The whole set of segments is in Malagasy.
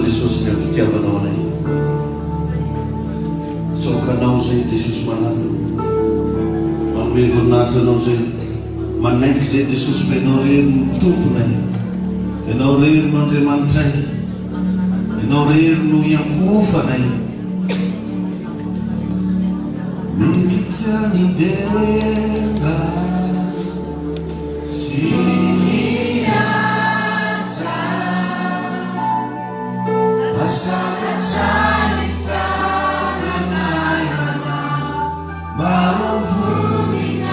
Jesosy ny amin'ny fitiavanao anay. Mitsaoka Anao izay Jesosy malala. Manome voninahitra Anao izay. Manaiky izay Jesosy fa Ianao irery no Tomponay. Ianao irery no Andriamanitray. Ianao irery no iankohofanay. Mendrika ny dera sy ny haja. Asandratra ny tananay manao mba ho voninahitra.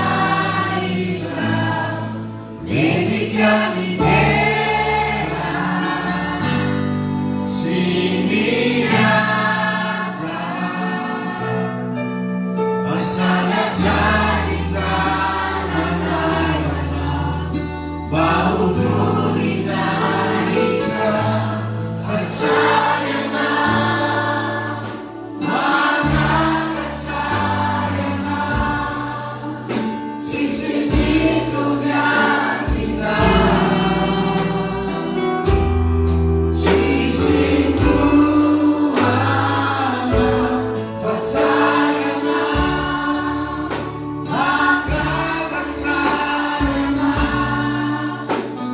Mendrika ny dera sy ny haja. Asandratra ny tananay manao mba ho voninahitra. Fa tsara ianao, mahagaga tsara ianao. Tsisy mitovy aminao. Tsisy toa anao fa tsara ianao. Mahagaga tsara ianao.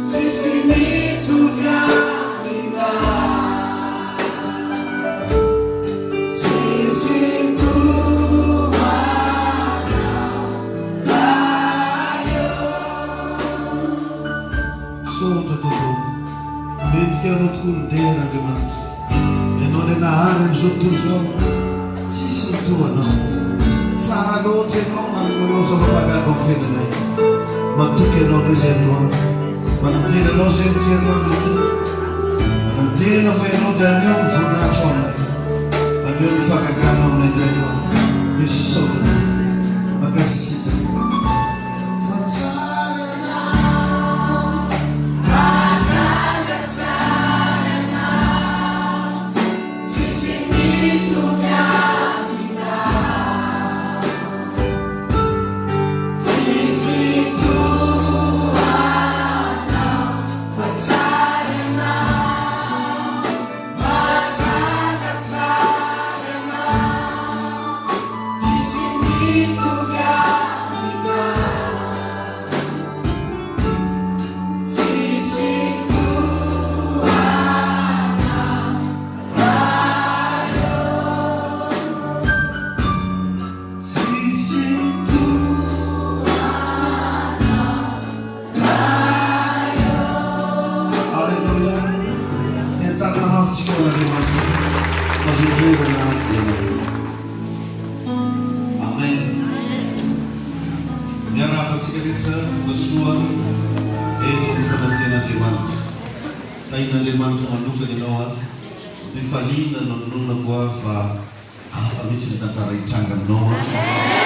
Tsisy mitovy aminao. Tsisy toa anao Misaotra Tompo o. Mendrika Anao tokoa ny dera Andriamanitra. Ianao ilay nahary an'izao tontolo izao. Tsisy ny toa Anao. Tsara loatra Ianao ary manao zava-mahagaga ao fiainanay. Matoky Anao indray izay androany. Manantena Anao izay amin'ity herinandro ity. Manantena fa Ianao dia haneho ny voninahitrao aminay. Haneho ny fahagaganao aminay indray Ianao. Misaotra Tompo. Mankasitraka. Fa tsara Ianao. Mahagaga tsara Ianao. Tsisy mitovy aminao. Tsisy toa anao fa tsara ianao. Mahagaga tsara ianao. Tsisy mitovy aminao. Tsisy toa anao Ray ô. Tsisy toa anao Ray ô. Aleloia! Entanina mafy tsika ho an'Andriamanitra fa zay toerana ianareo. Amen. Miarahaba antsika rehetra tonga soa eto amin'ny fanatrehan'Andriamanitra. Tahin'Andriamanitra manokana ianao a. Ampifaliana no nononako a fa hafa mihitsy ny tantara hitranga aminao a.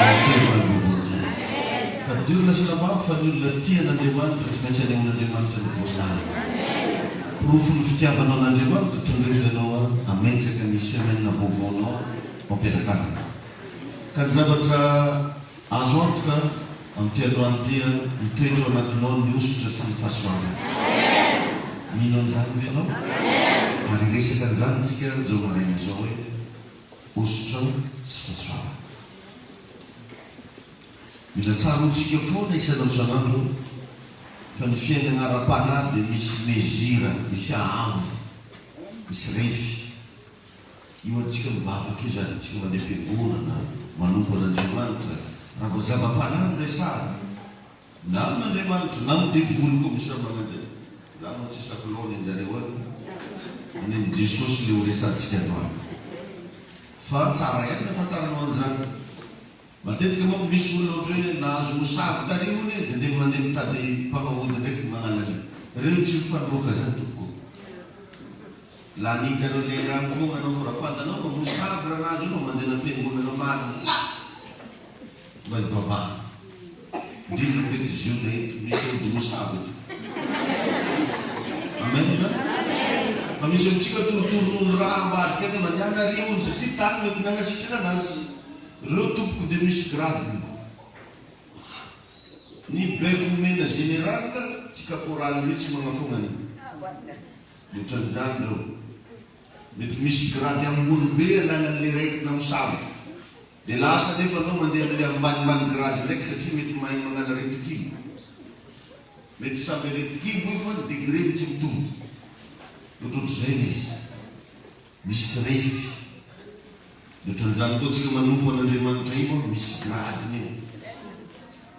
Amin'ity herinandro vaovao ity. Tadidio ry lazaina mafy fa ny olona tia an'Andriamanitra tsy maintsy anehoan'Andriamanitra ny voninahiny. Porofon'ny fitiavanao an'Andriamanitra tonga eto ianao a hametraka ny semaine vaovaonao ao am-pelatanana. Ka ny zavatra azo antoka amin'ity androany ity an, hitoetra ao anatinao ny hosotra sy ny fahasoavana. Mino an'izany ve ianao? Ary hiresaka an'izany isika izao maraina izao hoe, hosotra sy fahasoavana. Mila tsaroantsika foana isan'andro isan'andro fa ny fiainana ara-panahy dia misy mesure, misy haavo, misy refy. Io antsika mivavaka io izany, antsika mandeha am-piangonana, manompo an'Andriamanitra, raha vao zava-panahy no resahana, na amin'Andriamanitra na amin'ny devoly koa misy raha magnano zay, za moa tsy isako laony anjareo any, any amin'i Jesosy le ho resahantsika androany. Fa tsara ihany ny ahafantaranao an'izany. Matetika manko misy olona ohatra hoe nahazo mosavy tary hono e, dia ndeha mandeha mitady mpanao ody ndraiky magnala an'io. Reo tsy mifandroaka zany tompoko. Laninjareo lera any fogna anao fa raha fantanao fa mosavy raha nahazo io fa mandeha nampiangonana malaky mba hivavahana. Indrindra fety ziona eto misy ody mosavy eto. Amen zany? Fa misy amintsika torotoronono raha ambadika any mandehana ary hono satria tany mety nagnasitrana anazy. Reo tompoko dia misy grade-ny. Ny baiko omena général tsy caporal mihitsy magnafoagna an'io. Ohatran'izany reo. Mety misy grade ambony be anagnan'le raiky namosavy. De lasa anefa anao mandeha amle ambanimbany grade ndraiky satria mety mahay magnala aretin-kibo. Mety samby aretin-kibo io fa ny degré-ny tsy mitovy. Ohatrohatr'izay le izy. Misy refy. De ohatran'izany koa tsika manompo an'Andriamanitra io an, misy grade-ny io.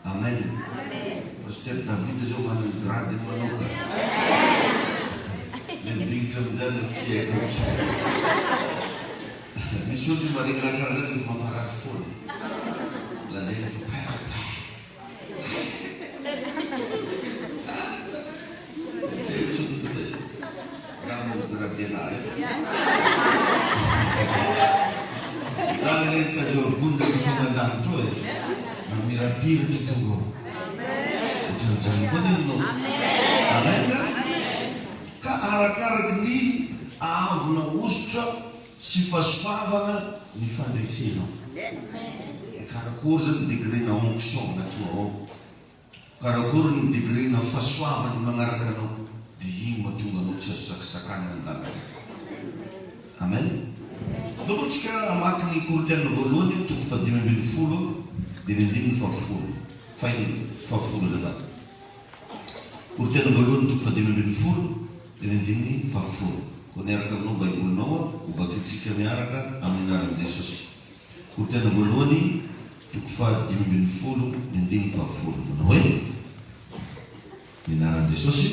Amen. Pasteur David zao manana ny grade-ny manokana. Le mivignitra amin'izany efa tsy haiko loatra. Misy olona maregny raha karaha zany efa mamparary foana. Lazaina fa père père. Tsy haiko intsony fa dia raha mi-grader-na eo. Zany anie tsy azo avonina rehefa tonga an-danitra ao e. Mamirapiratra tonga ao. Ohatran'izany koa anie ianao. Amen. Ka arakaraky ny ahavona hosotra sy fahasoavana ny fandresenao. Dia karakory zany ny degré-na onction agnatinao ao? Karakory ny degré-na fahasoavana magnaraka anao? Dia iny mahatonga anao tsy azo sakasakana ny lalana. Amen. Andao moa tsika hamaky ny Korintiana voalohany toko fahadimy ambin'ny folo dia ny andininy fahafolo, fahenina, fahafolo azafady. Korintiana voalohany toko fahadimy ambin'ny folo dia ny andininy fahafolo. Koa miaraka aminao Baibolinao aho, ho vakintsika miaraka amin'ny anaran'i Jesosy. Korintiana voalohany toko fahadimy ambin'ny folo ny andininy fahafolo. Manao hoe. Ny anaran'i Jesosy,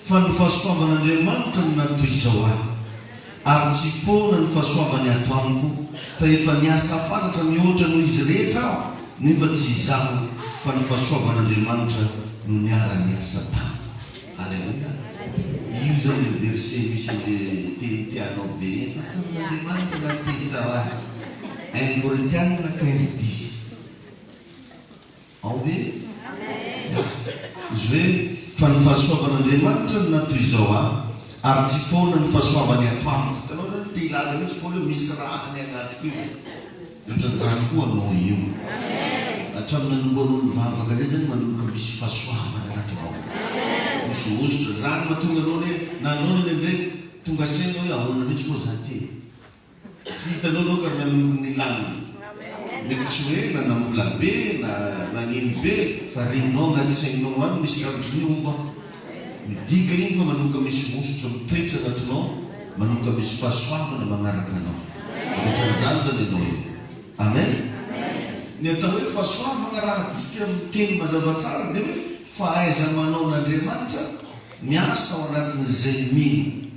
fa ny fahasoavan'Andriamanitra no natoy izao ahy, ary tsy foana ny fahasoavany ato amiko, fa efa niasa fatratra mihoatra noho izy rehetra aho, nefa tsy izaho, fa ny fahasoavan'Andriamanitra no niara-niasa tamiko. Aleloia! Io izany ilay verset misy an'ilay teny tianao be, Fahasoavan'Andriamanitra natoy izao ahy. Un Korintiana 15 dix. Ao ve? Ya. Izy hoe, Fa ny fahasoavan'Andriamanitra no natoy izao ahy, ary tsy foana ny fahasoavany ato amiko. Hitanao izany, te hilaza mihitsy Paoly hoe misy raha any agnatiko io. Dia ohatran'izany koa anao io. Hatramin'ny nanombohanao nivavaka izay izany, manomboka misy fahasoavana anatinao. Misy hosotra. Izany mahatonga anao anie, na anao anie indraindray tonga saina hoe ahoana mihitsy moa izany ity e. Tsy hitanao aloha ka nanomboka nilamina. Mety tsy hoe nanam-bola be na nanino be fa reninao anaty sainao any misy zavatra miova. Midika iny fa manomboka misy hosotra mitoetra anatinao, manomboka misy fahasoavana magnaraka anao. Ohatran'izany zany ianao io. Amen. Ny atao hoe fahasoavana raha adika amin'ny teny mazava tsara dia hoe fahaiza-manaon'Andriamanitra miasa ao anatin'izay mino.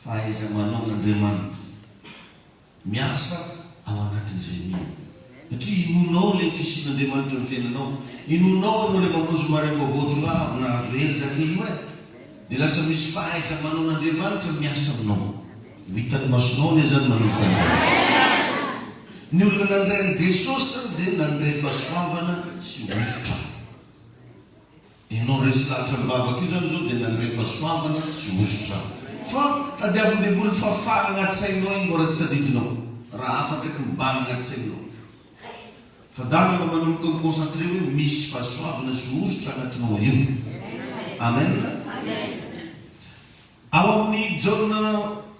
Fahaiza-manaon'Andriamanitra miasa ao anatin'izay mino. Satria inoanao ilay fisian'Andriamanitra amin'ny fiainanao. Inoanao ianao ilay mamonjy maraim-baovao joavy nahazo hery zaka io e! Dia lasa misy fahaiza-manaon'Andriamanitra miasa aminao. Ho hitan'ny masonao anie izany manomboka androany. Ny olona nandray an'i Jesosy izany dia nandray fahasoavana sy hosotra. Ianao resy lahatra mivavaka io zany zao dia nandray fahasoavana tsy hosotra fa tadiavin'ny devoly fafana anaty sainao iny mbola tsy tadidinao raha hafa ndraiky mibahana anaty sainao fa dana mba manomboka mi concentré hoe misy fahasoavana sy hosotra anatinao io amen ao amin'ny Jaona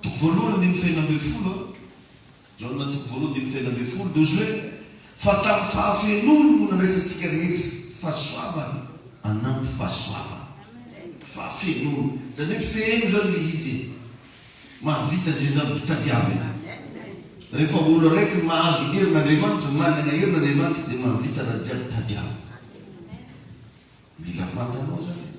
toko voalohany andininy fahenina ambin'ny folo Jaona toko voalohany andininy fahenina ambin'ny folo dia hozy hoe, Fa tamin'ny fahafenoany no nandraisantsika rehetra fahasoavana anampy fahasoavana. Fahafenoana. Izany hoe feno izany ilay izy e. Mahavita izay zavatra tadiavina. Rehefa olo araiky mahazo herin'Andriamanitra, manana herin'Andriamanitra dia mahavita raha jiaby tadiavina. Mila fantanao zany e.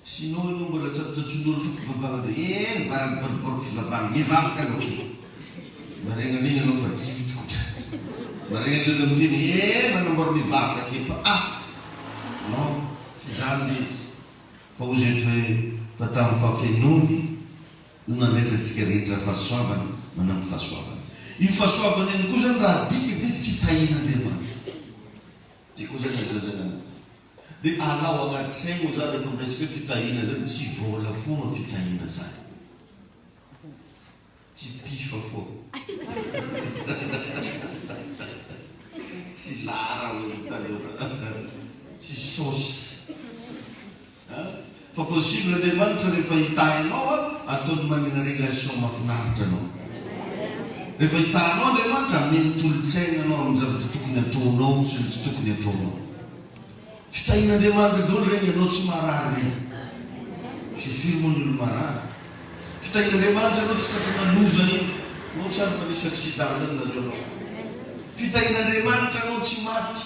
Sinon enao mbola tsatotsatoin'olo fa fivavahana dia eh varany boribory fivavahana mivavaka anao ke. Maregna an'igny anao fa dify tokotra. Maregna ny olona miteny eh manamboara mivavaka ke fa ah! Non, tsy zany le izy. Fa hozy eto hoe fa tamin'ny fahafenoany no nandraisantsika rehetra fahasoavana manampy fahasoavana. Io fahasoavana iny koa zany raha adika dia fitahian'Andriamanitra. Tiako zany azo lazaina anazy. De alao agnaty saigno za refa miresaka hoe fitahiana zany tsy vôla fogna fitahiana zany. Tsy pifa foa. Tsy lara hoy ny tanora. Tsy saosy. An! Fa possible Andriamanitra rehefa hitahy anao an! ataony manana relation mafinaritra anao. Rehefa hitahanao Andriamanitra, ameny tolo-tsaina anao amin'ny zavatra tokony ataonao sy ny tsy tokony ataonao. Fitahian'Andriamanitra daholo ireny ianao tsy marary ireny. Fifiry moa ny olo marary? Fitahian'Andriamanitra ianao tsy tratrana loza iny, anao tsy ary mba nisy accident zany nazo anao. Fitahian'Andriamanitra anao tsy maty.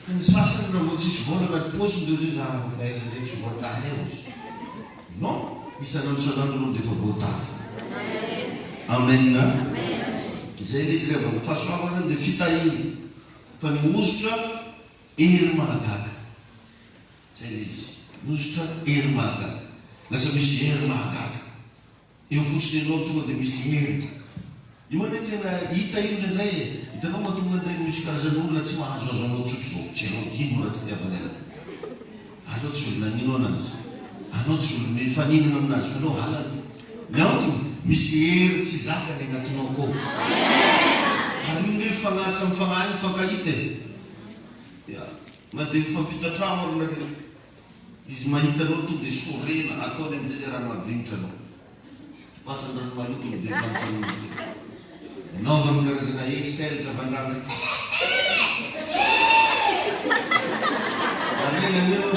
Fa ny sasany raha vao tsisy vola anaty paosiny dia ozy hoe za efa ela zay tsy voatahy e ozy. Non, isan'andro isan'andro anao dia efa voatahy. Amen. Izay ilay izy ry havana. Fahasoavana zany dia fitahiana. Fa ny hosotra hery mahagaga. Zay ilay izy. Ny hosotra hery mahagaga. Lasa misy hery mahagaga. Eo fotsiny ianao tonga dia misy hery. Io anie tena hita io indraindray e. Hitanao mahatonga an'ireny misy karazan'olona tsy mahazoazo anao tsotra izao. Tsy hainao ino raha tsy tiavana ela. Anao tsy olona nino anazy. Anao tsy olona mifaninana aminazy fa anao halany fo. Ny antony, misy hery tsy zakany agnatinao akao. Ary io nge fagnahy samy fagnahy mifankahita e. Ya. Na dia mifampita tragno ary nareo. Izy mahita anao tonga dia sorena, ataony amin'izay izay raha mahavinitra anao. Topasany rano maloto ny vevanitra anao izy ireo. Anaovany karazana hery vandrana. Variana anie anao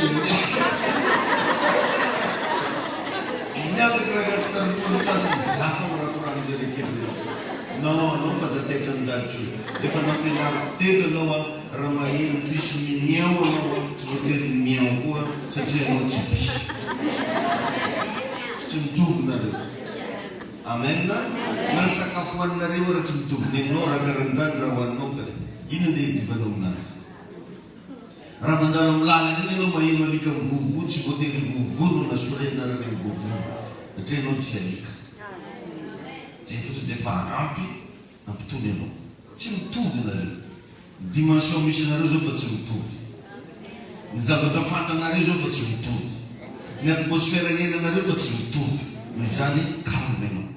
miakatra agnaty tarifolo sasany za fa mirakorano jereo kely reo. Non, non fa za taitra amin'izany tsony. Efa nampianariko teto anao an. Raha maheno piso mi-miaou anao an, tsy voatery hi-miaou koa satria ianao tsy piso. Tsy mitovy nareo. Amen. Na sakafo hoaninareo ara tsy mitovy neninao raha karan'izany raha hoaninao ka inona ndeha hidivanao aminazy. Raha mandalo amin'ny lalana iny ianao maheno alika mivovoa tsy voatery hivovoa no nasorena raha le mivovoa satria ianao tsy alika. Zay fotsiny dia efa ampy Nampitony anao. Tsy mitovy nareo. Ny dimension misy anareo zao fa tsy mitovy. Ny zavatra fantanareo zao fa tsy mitovy. Ny atmosphère iainanareo fa tsy mitovy. Noho izany calme ianao.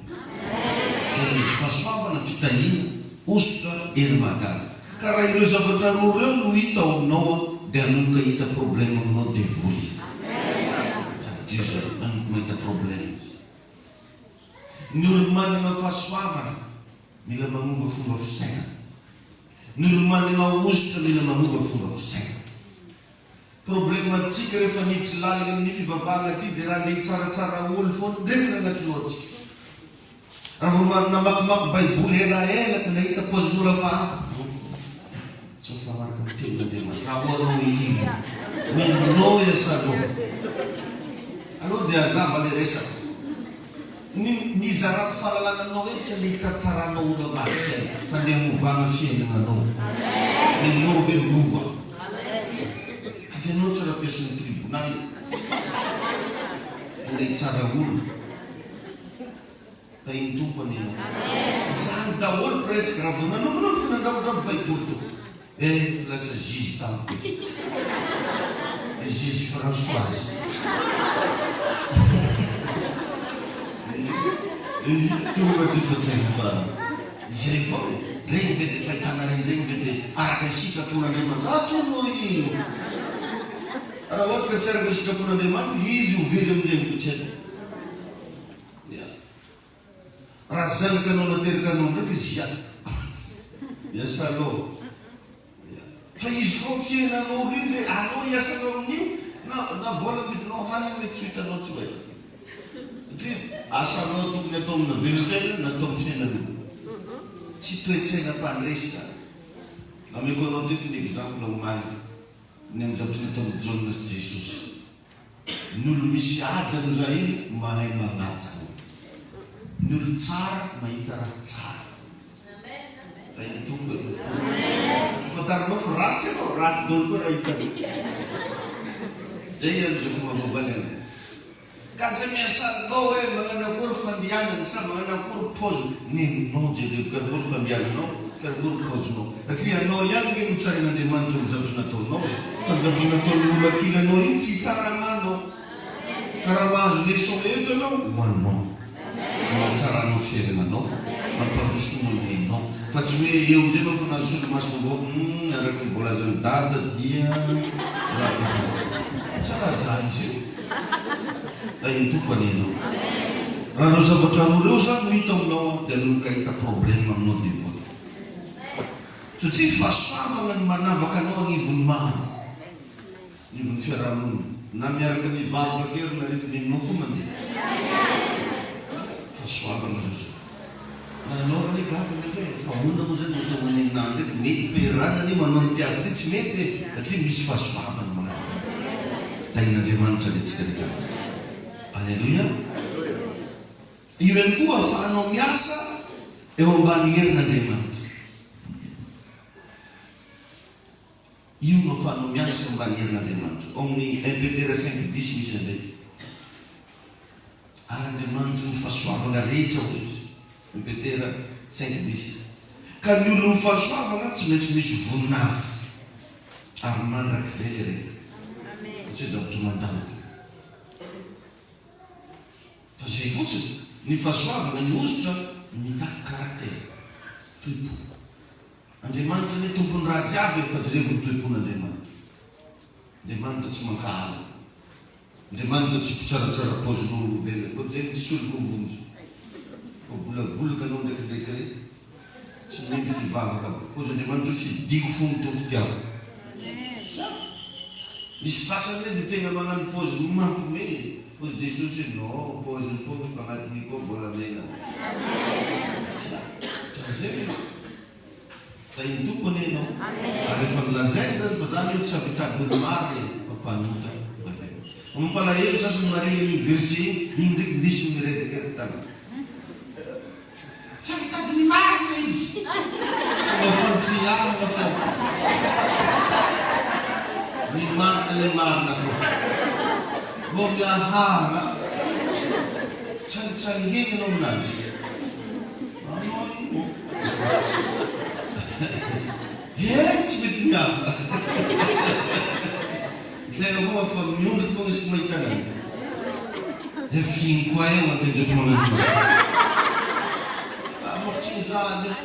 Zay ilay izy. Fahasoavana, fitahiana, hosotra, hery mahagaga. Ka raha ireo zavatra roa ireo no hita ao aminao an, dia hanomboka hahita problème aminao devoly. Tadidio zay, hanomboka mahita problème izy. Ny olo-manana fahasoavana mila magnova fomba fisainana. Ny olo-manana hosotra mila magnova fomba fisainana. Problème antsika rehefa niditry lalina amin'ny fivavahana aty dia raha andeha hitsaratsara olo foana ndreky agnaty lohantsika. Raha vao maro namakimaky baiboly elaela ka nahita paozin'olo hafahafa, tsy mifanaraka amin'ny tenin'Andriamanitra. Ahoanao ino? Ninao iasanao? Aleo dia hazava le resaka. Ny nizarako fahalalana aminao eto tsy andeha hitsatsaranao olo ambadika any fa andeha hanovana ny fiainagnanao. Nenao ve miova? Ady anao tsy rampiasin'ny tribunal andeha hitsara olo. Tahin'ny Tompo anie ianao. Zany daholo presque raha vao nanombonomboka nandramodramo baiboly teo. Eh lasa juge tampoka izy. Juge Françoise. Tonga dia efa tena fa izay foana e. Regny ve dia fahitana regny regny ve dia araka ny sitrapon'Andriamanitra? Ataonao ino? Raha ohatra ka tsy araka ny sitrapon'Andriamanitra izy ho very amin'izay mbo tsy haiko. Ya. Raha zanaka anao nateraka anao ndraiky izy ya. Ya salaud. Ya. Fa izy koa fiainanao ry le aleo hiasanao amin'io na na vola amidinao hanina mety tsy ho hitanao tsy ho hainao. Satria asanao tokony atao amina velon-tena na atao amin'ny fiainan'olona. Tsy toe-tsaina mpandresy zany. Nameko anao teto ny exemple omaly ny amin'ny zavatra nataon'i Jaona sy Jesosy. Ny olo misy haja no zahiny mahay magnaja olo. Ny olo tsara mahita raha tsara. Tahin'ny Tompo e. Fantarinao fa ratsy ianao, ratsy daholo koa raha hitanao. Zay ihany zay fomba voavaly anao. Ka zay miasa loha hoe magnano akory fandianana sa magnano akory paoziny, nenao jereo karakory fandiananao, karakory paozinao. Satria ianao ihany nge no tsarain'Andriamanitra amin'ny zavatra nataonao e! Fa ny zavatra nataon'ny olona ankilanao iny tsy hitsarana anao. Ka raha mahazo leçon eto ianao, ho anao. Hanatsaranao fiainananao, hampandrosoanao ny ainao. Fa tsy hoe eo amin'izay ianao fa nahazo solomaso vaovao, humm araka ny voalazan'i Dada dia Tsara zany izy io. Tahin'ny Tompo anie ianao. Raha ireo zavatra roa ireo izany no hita aminao an, dia hanomboka hahita problème aminao devoly. Satria fahasoavana no manavaka anao agnivon'ny maro, agnivon'ny fiarahamonina. Na miaraka mivarotra kely na rehefa nenonao fo mandeha. Fahasoavana zao zao. Na anao anie gaga indraindray e, fa ahoana moa zany no atao manenina ahy ndraiky, mety fa i ranona anie manao an'ity asa ity tsy mety e, satria misy fahasoavana manavaka anao. Tahin'Andriamanitra anie tsika rehetra. Aleloia. Io ihany koa ahafahanao miasa eo ambany herin'Andriamanitra. Io no ahafahanao miasa eo ambany herin'Andriamanitra. Ao amin'ny un Petera cinq dix misy an'izay. Ary Andriamanitry ny fahasoavana rehetra hoy izy. Un Petera cinq dix. Ka ny olon'ny fahasoavana tsy maintsy misy voninahitra. Ary mandrakizay ilay resaka. Fa tsy hoe zavatra mandalo. Fa izay fotsiny, ny fahasoavana, ny hosotra mitaky caractère, toe-po. Andriamanitra anie tompon'ny raha jiaby e, fa jerevo ny toe-pon'Andriamanitra. Andriamanitra tsy mankahala. Andriamanitra tsy mpitsaratsara paozin'olombelona. Koa jereo tsy soloko vonjy. Fa bolabolaka anao ndraikindraiky re. Tsy mendrika hivavaka aby. Koa Andriamanitra hoe fidiko fo ny Tompo tiako. Sa? Misy sasany re dia tegna magnano paozy mampime e. Hozy Jesosy hoe non, paoziny foagna fa agnatiny koa volamena. Sa? Ohatran'izay ve? Tahin'ny Tompo anie ianao. Ary efa nolazainy zany fa za anie tsy avy hitady olo-marina e, fa mpanota mibebaka. Fa mampalahelo sasany maregny an'igny verset igny, igny ndraiky indesiny miredaka ery tanana. Tsy mitady ny marina izy. Tsy mba fantriahana fô. Ny marina ny marina fô. Mbô miahahana. Tsangitsangena anao aminanjy. Anao io. He tsy mety miala. Ny tegna koa fa miondrika fogna isaka mahita ananjy. Dia fihiny koa eo antendreko magnano Ah moko tsy mijaly eh.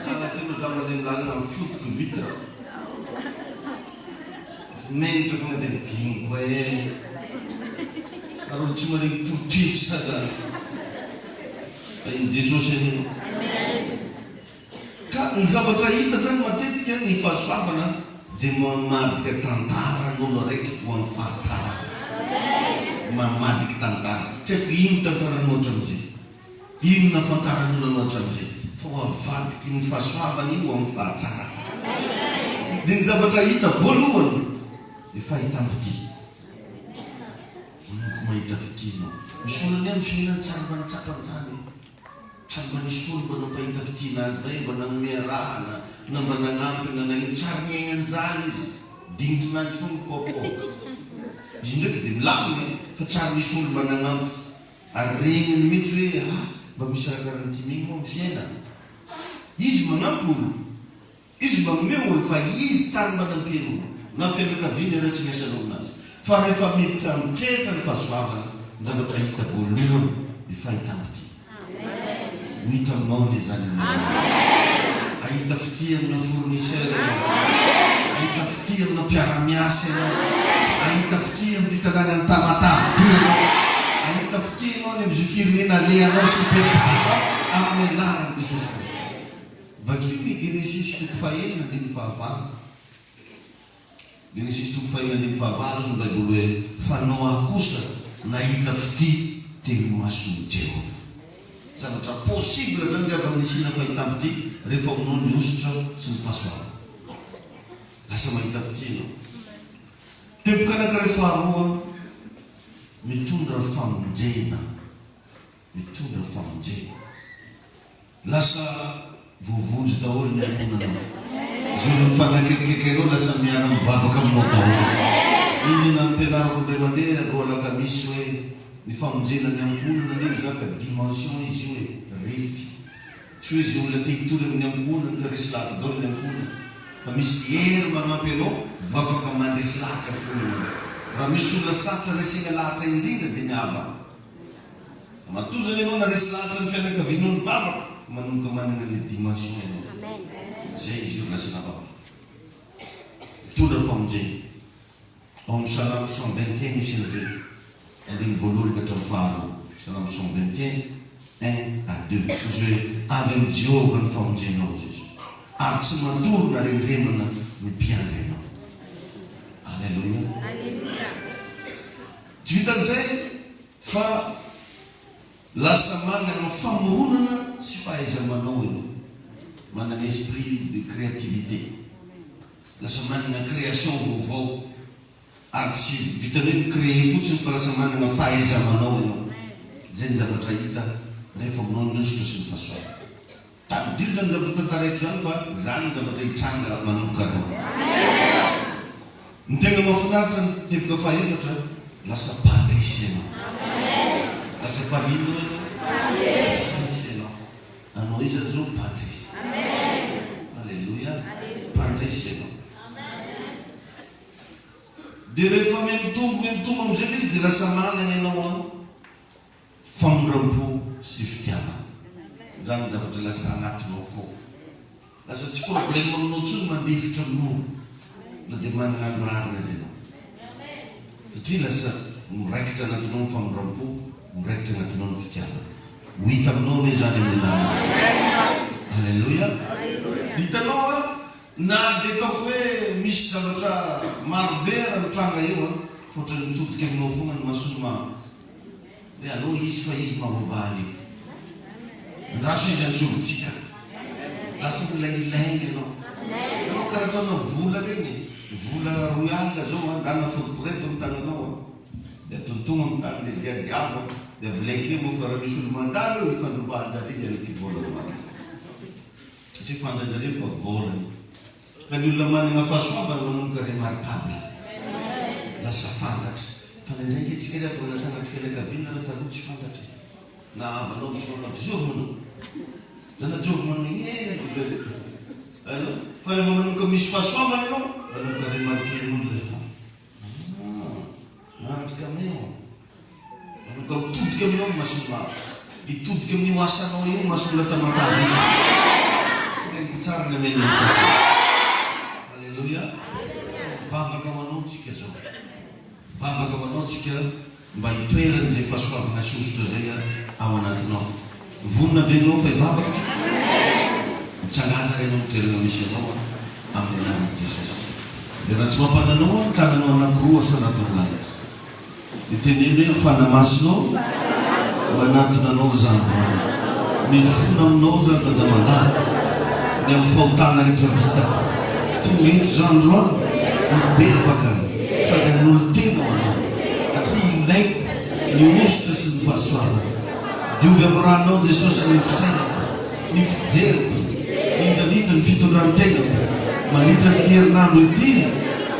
Lala ty moa za mandeha amin'ny lalana mifotoko vitre. Menatra fogna dia fihiny koa eh. Ary olo tsy maregny toroteny sazany. Tahin'i Jesosy anie. Ka ny zavatra hita zany matetika ny fahasoavana dia mamadika tantara n'olo araiky ho amin'ny fahatsarana. Mamadiky tantara. Tsy haiko ino tantaranao hatramizay. Ino nahafantaran'olo anao hatramizay. Fa ho avadiky ny fahasoavana io ho amin'ny fahatsarana. Dia ny zavatra hita voalohany dia fahitam-pitia. Manomboka mahita fitia ianao. Misy olona anie amin'ny fiainany tsary mba nitsapa an'izany e. Tsy mba nisy olo mba nampahita fitia azy na mba nagnome arahana na mba nagnampy na nagnino tsy ary niaigna an'izany izy dinitrinanjy fô mipaopaoka izy ndraiky de milamina e fa tsy ary nisy olo mba nagnampy ary regniny mihitsy hoe ah mba misy raha karaha an'ity migny moa am fiainana izy magnampy olo Izy manome olo fa izy tsary mba nampiany olo na fianakaviany ireo tsy misy an'olona azy fa rehefa miditra mitsetra ny fahasoavana ny zavatra hita voalohany dia fahitam-pitia ho hita aminao anie izany amin'ny anaran'i Jesosy hahita fitia amina fournisseur ianao hahita fitia amina mpiara-miasa ianao hahita fitia amin'ity tanànan'i Tamatave ity ianao hahita fitia ianao any amin'izay firenena alehanao sy ipetrahanao amin'ny anaran'i Jesosy Kristy. Vakio ny Genesisy toko fahenina andininy fahavalo. Genesisy toko fahenina andininy fahavalo hozy ny Baiboly hoe, Fa Noa kosa nahita fitia teo imason'i Jehovah. Zavatra possible zany ry havana ny hisiana fahitam-pitia rehefa aminao ny hosotra sy ny fahasoavana. Lasa mahita fitia ianao. Teboka anankiray faharoa, mitondra famonjena. Mitondra famonjena. Lasa voavonjy daholo ny ankohonanao. Izay olona mifanakekikaiky anao lasa miara mivavaka aminao daholo. Iny no nampianarako indray mandeha andro alakamisy hoe ny famonjena ny ankohonana anie ry zaka dimension izy io e, refy. Tsy hoe izay olona te hitory amin'ny ankohonany ka resy lahatra daholo ny ankohonany. Fa misy hery manampy anao vao afaka mandresy lahatra ankohonanao. Raha misy olona sarotra resena lahatra indrindra dia ny havana. Matoa zany ianao naresy lahatra ny fianakavianao nivavaka, manomboka manana an'ilay dimension ianao zay. Zay izy io lasa navavaka. Mitondra famonjena. Ao amin'ny Salamo 121 misy an'izay, andininy voalohany ka hatramin'ny faharoa. Salamo 121, un à deux. Hoy hoe, Avy amin'i Jehovah ny famonjenao, hoy Jesoa, ary tsy matory na rendremana ny mpiandry anao. Aleloia. Tsy vitan'izay fa lasa manana famoronana sy fahaiza-manao ianao. Manana esprit de créativité. Lasa manana création vaovao. Ary tsy vitan'ny hoe mi-créer fotsiny fa lasa manana fahaiza-manao ianao. Izay ny zavatra hita rehefa manao ny hosotra sy ny fahasoavana. Tadidio izany zavatra tantaraiko izany fa izany ny zavatra hitranga manomboka androany. Ny tena mahafinaritra ny teboka fahaefatra, lasa mpandresy ianao. Lasa mpaninona ianao? Mpandresy ianao. Anao iza zao mpandresy? Aleloia! Mpandresy ianao. Dia rehefa mihamitombo mihamitombo amin'izay ilay izy dia lasa manana ianao an famindrampo sy fitiavana. Izany ny zavatra lasa anatinao koa. Lasa tsy problème aminao intsony mandefitra amin'olo na dia manana ny rariny aza ianao. Satria lasa miraikitra anatinao ny famindrampo, miraikitra anatinao ny fitiavana. Ho hita aminao anie izany amin'ny anaran'i Jesosy. Alléluia. Hitanao an, Na dia ataoko hoe misy zavatra maro be ara mitranga eo an, fa ohatran'ny mitodika aminao foana ny masony ma hoe aleo izy fa izy mahova an'io. Andraso izy antsovintsika. Lasa mila ilaina ianao. Ianao karaha ataona vola reny e, vola royal zao an, ndana forborety amin'ny tananao an, dia atontono amin'ny tany dia diadiavo an, dia avilay kely moa fa raha misy olo mandalo eo hifandrombahan-jareo dia alaiky vola royal. Satria fantatrareo fa vola io. Ka ny olona manana fahasoavana manomboka remarquable. Lasa fantatra. Fa indraindray ange tsika ry havana na tanaty fianakaviana ary taloha tsy fantatra e. Na havanao misy manao zovy manao. Zana jovy manao iny e. Fa rehefa manomboka misy fahasoavana ianao, manomboka remarquer-n'olona. Ah, andry camion. Manomboka mitodika aminao ny mason'ny maro. Hitodika amin'io asanao io ny mason'olona Tamatave eto. Tsy reniko tsara ny amen ny sasany. Alléluia. Hivavaka ho anao tsika zao. Hivavaka ho anao tsika mba hitoeran'izay fahasoavana sy hosotra izay ao anatinao. Vonona ve ianao fa hivavaka tsika? Mitsangàna ary ianao amin'ny toerana misy anao amin'ny anaran'i Jesosy. Dia raha tsy mampananao aho ny tananao anankiroa asandratro amin'ny lanitra. Dia teneno hoe, Fanahy Masina ô, manantona Anao za androany. Mifona Aminao za Dada malala, ny amin'ny fahotana rehetra vitako. Tonga eto za androany hibebaka sady hanolo-tena ho Anao, satria ilaiko ny hosotra sy ny fahasoavana. Diovy amin'ny ranao Jesosy ny fisainako, ny fijeriko, indrindra ny fitondran-tenako mandritra ity herinandro ity,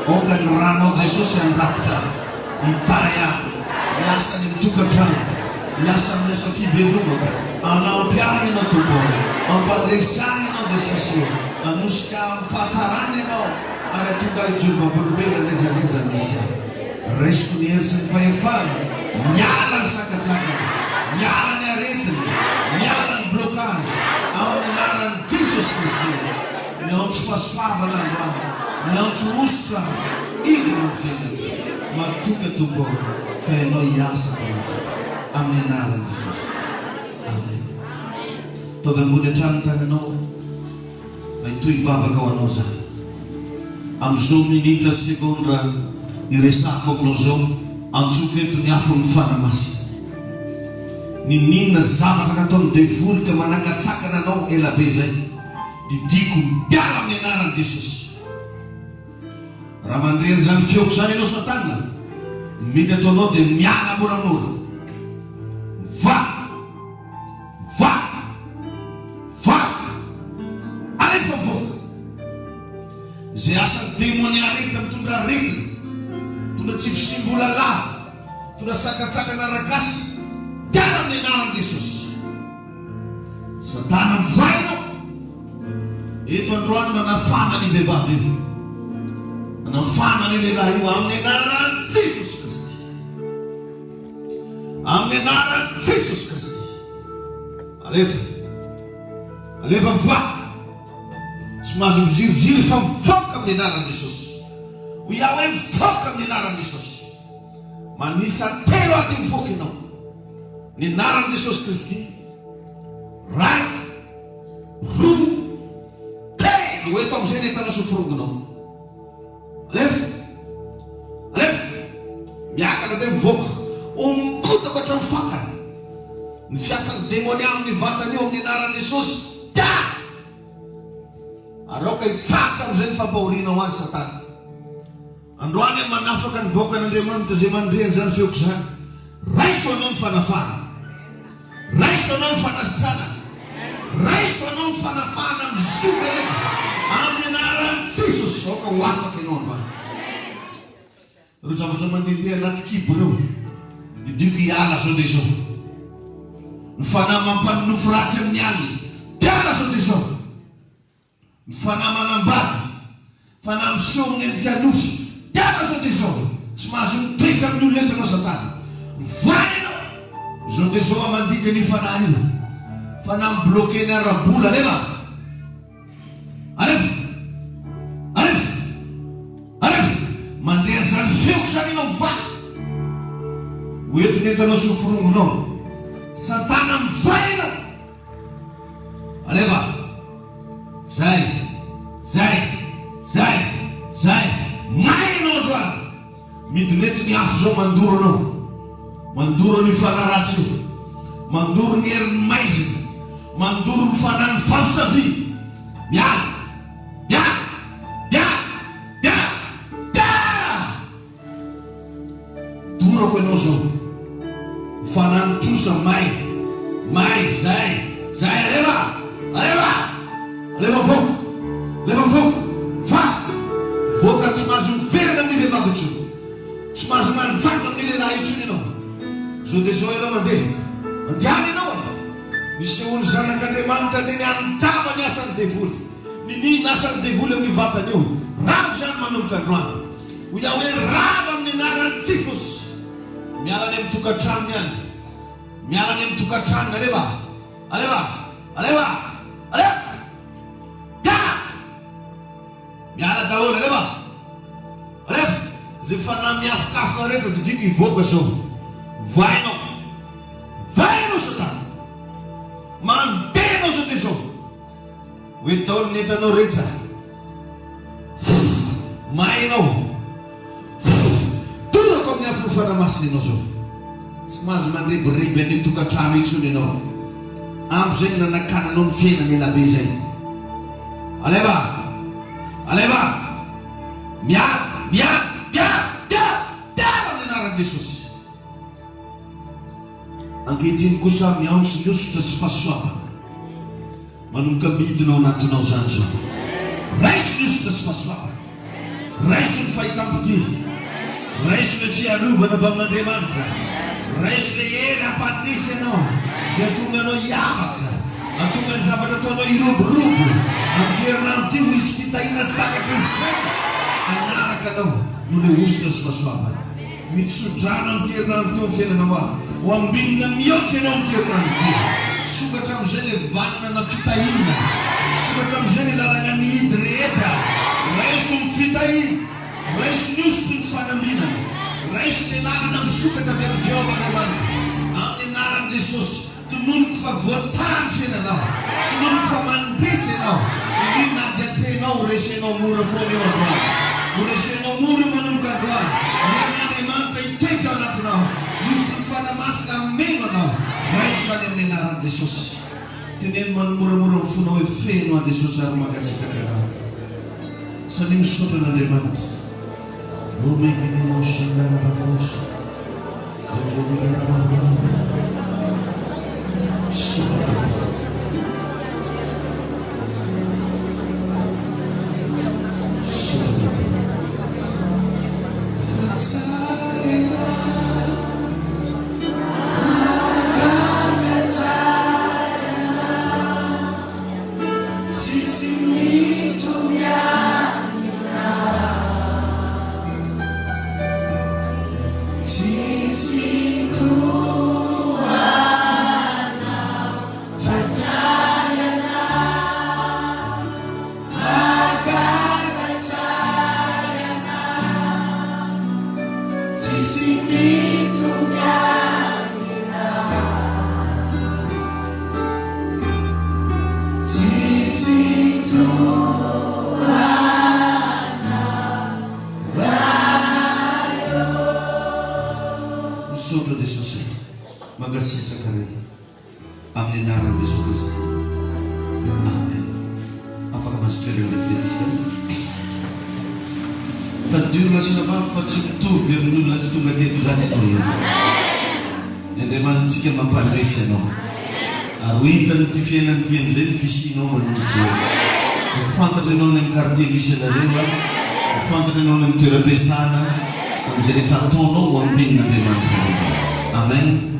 aoka ny ranao Jesosy handrakotra ahy, hitahy ahy, hiasa any amin'ny tokantranoko, hiasa amin'ny asa fivelomako, hanampy ahy Ianao Tompo ô, hampandresy ahy Ianao Jesosy ô, hanosika ahy amin'ny fahatsarana Ianao ary hahatonga ahy hijoro vavolombelona n'aiza n'aiza misy ahy. Raisiko ny hery sy ny fahefana, miala ny sakantsakana, miala ny aretina, miala ny blocage, amin'ny anaran'i Jesosy Kristy. Miantso fahasoavana androany, miantso hosotra hidina amin'ny fiainako. Matoky Tompo aho fa Ianao hiasa tamiko, amin'ny anaran'i Jesosy. Amen. Ataovy ambony hatrany ny tananao aho. Fa hitohy hivavaka ho anao za. Amin'izao minitra sy segondra iresahako aminao izao, antsoko eto ny afon'ny Fanahy Masina. Ninoninona zavatra nataon'ny devoly ka manakatsakana anao ela be izay, didiako miala amin'ny anaran'i Jesosy. Raha mandre an'izany feoko izany ianao Satana, ny mety ataonao dia miala moramora. Mivaha! Va! Va! Alefa mivoaka! Izay asan'ny demonia rehetra mitondra aretina, mitondra tsy fisiam-bola lava, mitondra sakantsakana ara-kasa, miala amin'ny anaran'i Jesosy. Satana mivaha ianao. Eto androany nanafana an'io vehivavy io. Nanafana an'io lehilahy io amin'ny anaran'i Jesosy Kristy. Amin'ny anaran'i Jesosy Kristy. Alefa. Alefa mivoaka. Tsy mahazo miziriziry fa mivoaka amin'ny anaran'i Jesosy. Hoy aho hoe mivoaka amin'ny anaran'i Jesosy. Manisa telo aho dia mivoaka ianao. Ny anaran'i Jesosy Kristy. Ray, roa, telo, eto amin'izay ny entana sy ny forongonao. Alefa, alefa, miakatra dia mivoaka, ongotako hatramin'ny fakany. Ny fiasan'ny demonia amin'ny vatana io amin'ny anaran'i Jesosy, da! Ary aoka hitsahatra amin'izay ny fampahorianao azy Satana. Androany aho manafaka ny vahoakan'Andriamanitra izay mandre an'izany feoko izany. Raiso anao ny fanafahana. Raiso anao ny fanasitranana. Raiso anao ny fanafahana amin'ny zioga rehetra. Amin'ny anaran'i Jesosy, aoka ho afaka ianao androany. Ireo zavatra mandehandeha anaty kibo ireo, idioko hiala zao dia izao. Ny fanahy mampanonofy ratsy amin'ny alina, hiala zao dia izao. Ny fanahy manambady, fanahy miseho amin'ny endrika nofy, hiala zao dia izao. Tsy mahazo mitoetra amin'ny olona eto ianao Satana. Mivoaha ianao. Izao dia izao aho mandidy an'io fanahy io. Fanahy mi-bloquer ny ara-bola, alefa. Alefa! Alefa! Alefa! Mandeha an'izany feoko izany ianao mivaha! Ho eto ny entanao sy ny forongonao. Satana mivaha ianao! Alefa! Zay! Zay! Zay! Zay! May ianao androany! Midina eto ny afo izao mandoro anao. Mandoro an'io fanahy ratsy io. Mandoro ny herin'ny maizina. Mandoro ny fanahin'ny famosavia. Miala! Miala! Miala! Miala! Miala! Dorako ianao izao. Ny fanahin'ny trosa may. May! Zay! Zay! Alefa! Alefa! Alefa mivoaka! Alefa mivoaka! Fa! Mivoaka tsy mahazo miverina amin'ny vehivavy intsony. Tsy mahazo manjaka amin'ny lehilahy intsony ianao. Zao dia zao ianao mandeha. Mandehana ianao e! Nisehoan'ny Zanak'Andriamanitra teny handava ny asan'ny devoly. Niniana asan'ny devoly amin'io vatana io. Rava izany manomboka androany. Hoy aho hoe rava amin'ny anaran'i Jesosy. Miala any amin'ny tokantranony any. Miala any amin'ny tokantranony. Alefa! Alefa! Alefa! Alefa! Miala! Miala daholo, alefa! Alefa! Izay fanahy miafokafona rehetra didiko hivoaka zao. Voainao! Voainao satana! Mandeha ianao zao dia zao! Ho eto daholo ny entanao rehetra. May ianao. Torako amin'ny afon'ny Fanahy Masina ianao zao. Tsy mahazo mandrebireby an'io tokantrano io intsony ianao. Ampy izay ny nanakananao ny fiainana elabe izay. Alefa! Alefa! Miala! Miala! Miala! Miala! Miala amin'ny anaran'i Jesosy. Ankehitriny kosa miantso ny hosotra sy fahasoavana. Manomboka midina ao anatinao izany izao. Raiso ny hosotra sy fahasoavana. Raiso ny fahitam-pitia. Raiso ilay fiarovana avy amin'Andriamanitra. Raiso ilay hery hampandresy anao, izay hahatonga anao hiavaka, hahatonga ny zavatra ataonao hiroborobo. Amin'ity herinandro ity ho hisy fitahiana tsy takatry ny saina hanaraka anao noho ilay hosotra sy fahasoavana. Mitso-drano amin'ity herinandro ity ao amin'ny fiainanao aho. Ho ambinina mihoatra ianao amin'ity herinandro ity. Sokatra amin'izay ilay vanona fitahiana. Sokatra amin'izay ilay lalana nihidy rehetra. Raiso ny fitahiana. Raiso ny hosotry ny fanambinana. Raiso ilay lalana misokatra avy amin'i Jehovah Andriamanitra. Amin'ny anaran'i Jesosy. Tononiko fa voataha ny fiainanao. Tononiko fa mandresy ianao. Iny ady atrehinao ho resenao mora foana io androany. Ho resenao mora io manomboka androany. Ny herin'Andriamanitra hitoetra ao anatinao. Ny hosotry ny Fanahy Masina hameno anao. Raiso izany amin'ny anaran'i Jesosy. Teneno manomoramora ny fonao hoe feno aho Jesosy ary mankasitraka anao. Samia misaotra an'Andriamanitra. Tsisy mitovy aminao Tsisy toa anao. Misaotra Jesosy ô. Mankasitraka Ray. Amin'ny anaran'i Jesoa Kristy. Amen. Afaka mahazo toerana vetivety tsika. Tadidio ry lahy sy ranabavy fa tsy mitovy amin'ny olona tsy tonga teto izany ianao io. Ny Andriamanitsika mampandresy anao. Ary ho hitan'ity fiainana ity amin'izay ny fisianao manomboka izao. Ho fantatra ianao any amin'ny quartier misy anareo, ho fantatra ianao any amin'ny toeram-piasana, amin'izay rehetra ataonao ho ampian'Andriamanitra anao. Amen.